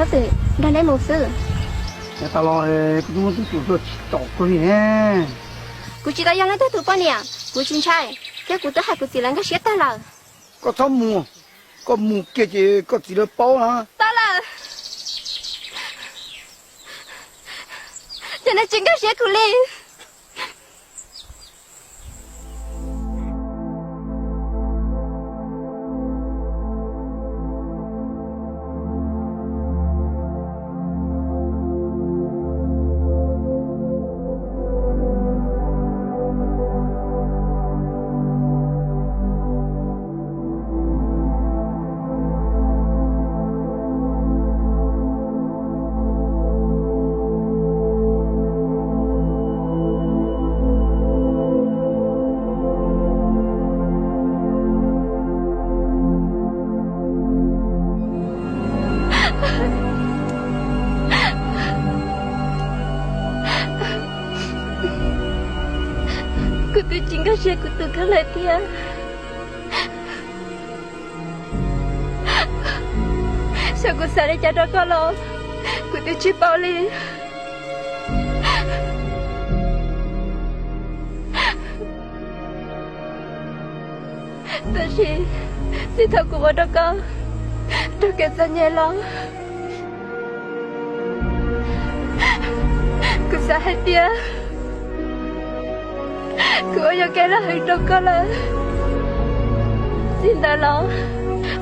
Nyob twm nrog neb mus xwb. Nyob tas los kuv twb muab tub tuam tuaj tsis tom koj li ne. Kuv tsis tau yog leej twg tus poj niam, kuv tsis ntshai, thiab kuv twb hais kuv txiv lawv nkag siab tag lawm. Koj txhob mus, koj mus kiag ces koj txiv lawv paub na. Tau lawm, ces nws tsis nkag siab kuv li. Kuv twb tsis nkag siab kuv tus kheej lawm thiab. Xyov kuv xav li cas rau koj los kuv twb tsis paub li. Tab sis txij thaum kuv ua rau koj raug kev txom nyem los, kuv xav hais tias kuv ua yuam kev loj heev rau koj lawm. Txij ntawd los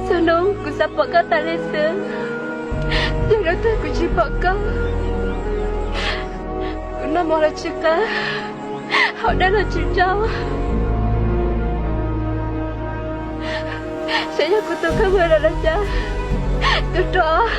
txhua hnub kuv xav pom koj tas li xwb. Yog hnub twg kuv tsis pom koj, kuv noj mov los tsis qab, haus dej los tsis tsaus. Xyov yog kuv tus kheej mus lawm los cas, tub Rog.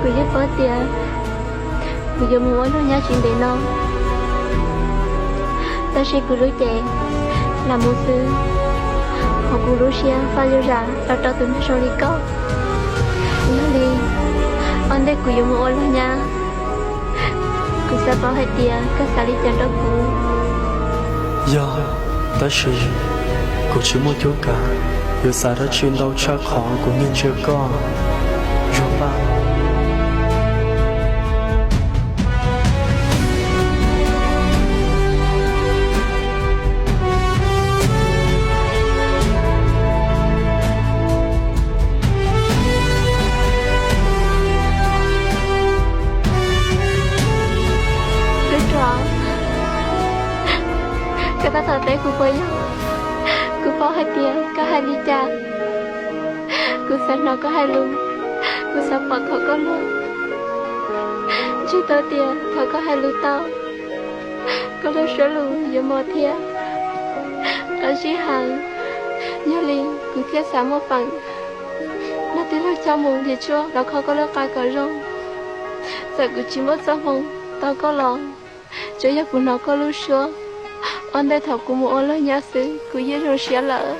Kuv yeej paub tias kuv yuav mus ua luag nyab tsis ntev no, tab sis kuv lub cev lam mus xwb, hos kuv lub siab faj zuj zam los rau tus neeg zoo li koj. Yog li, ua ntej kuv yuav mus ua luag nyab, kuv xav paub hais tias koj xav li cas rau kuv. Yog, tab sis kuv tsis muaj cuab kav yuav xav dab tsi ntau tshaj qhov kuv nyiag ntsia koj. Zuag Paj. Tub Rog, koj tab tom teb kuv puas yog? Kuv paub hais tias koj hais li cas. Kuv xav hnov koj hais lus, kuv xav pom kho koj lub. Ntshe tau tias thaum koj hais lus tau, koj lub suab lus yuav mos thiab qab zib heev. Yog li kuv thiaj xav muaj feem nrog tij laug coj mus nrhiav tshuaj los kho koj lub qa kom zoo. Txawm kuv tsis muaj txoj hmoo tau koj los, tsuav yog kuv hnov koj lub suab, ua ntej thaum kuv mus ua luag nyab xwb kuv yeej zoo siab lawm.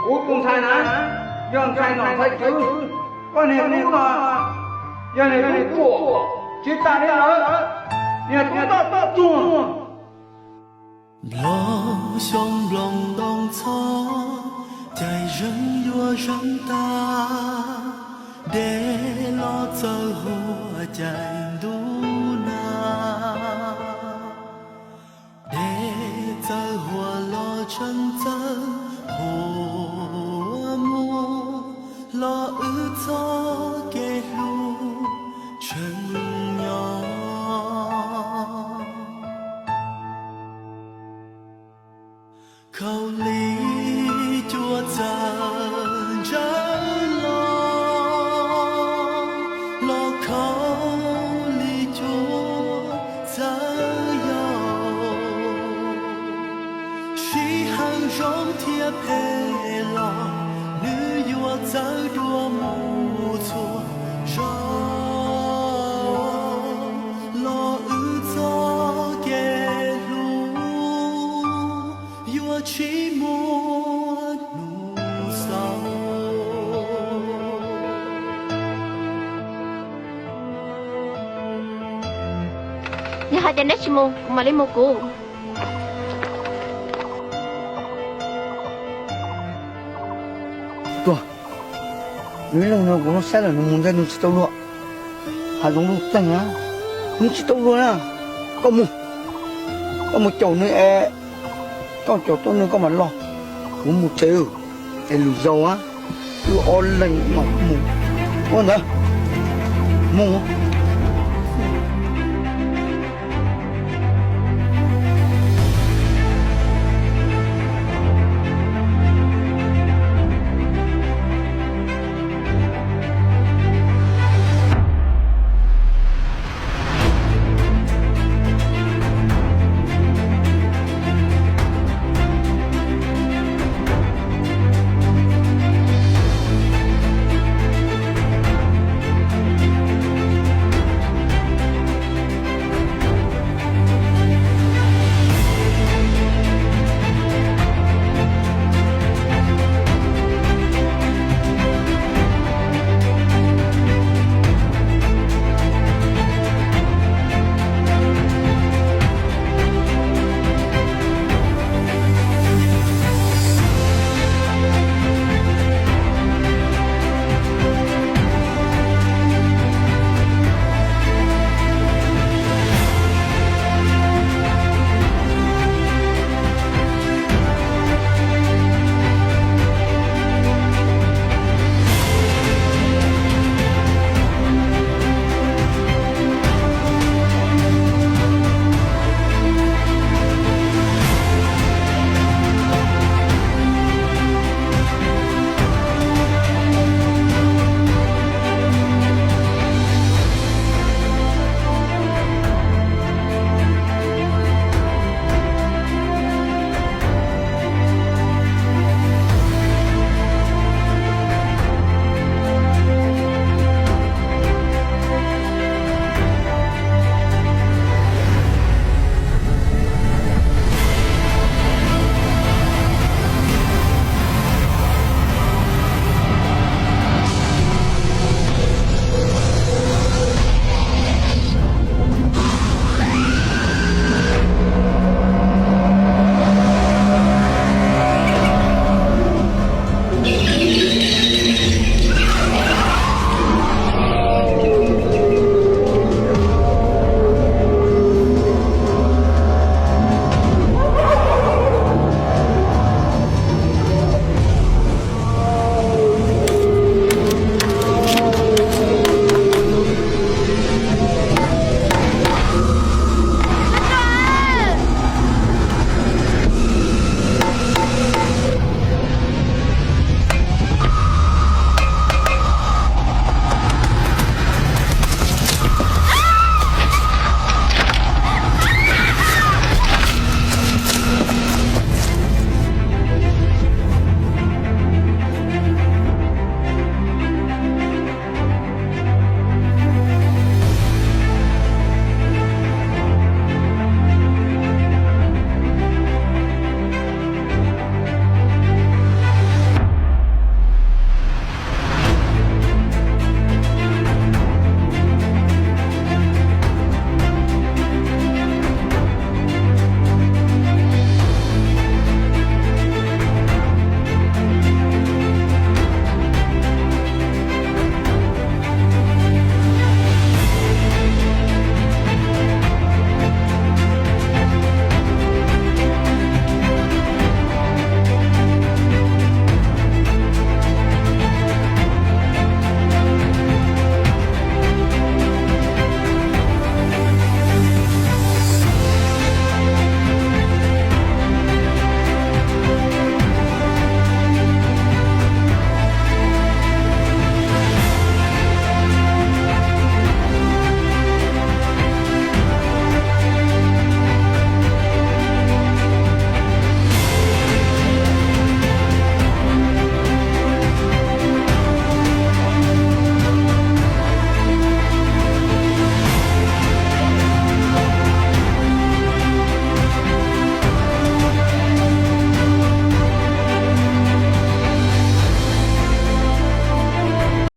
Kuv tus ntxhais na, yog ntxhais nom ntxhais tswv, koj niag tub no yog niag tub ruam, tsis tas li ntawd, niag tub toj tub tuag. Nplo xyoo nploos ntoo txhob, cais zeeg yuav zeeg tag, dej los txawb huab cais ntuj nag. Dej txawb huab los tshee txawb huab muag, los wb txoj kev hlub tshee nyob. Zoo thiab phem los nws yuav txawv dua mus txhua zaus, los wb txoj kev hlub yuav tsis muaj hnub xaus. Neb hais tias neb tsis mus, kuv mam li mus kuv. Tuag, nws ib leeg no kuv lub saib lawm nws mus ntej nws tsis tau luag. Hav zoov luj txeeg na, nws tsis tau luag na. Koj mus, koj mus caum nws es, koj caum tau nws koj mam los. Kuv mus tsev, es lwm zaus wb ob leeg mam mus. Ua ntawd, mus.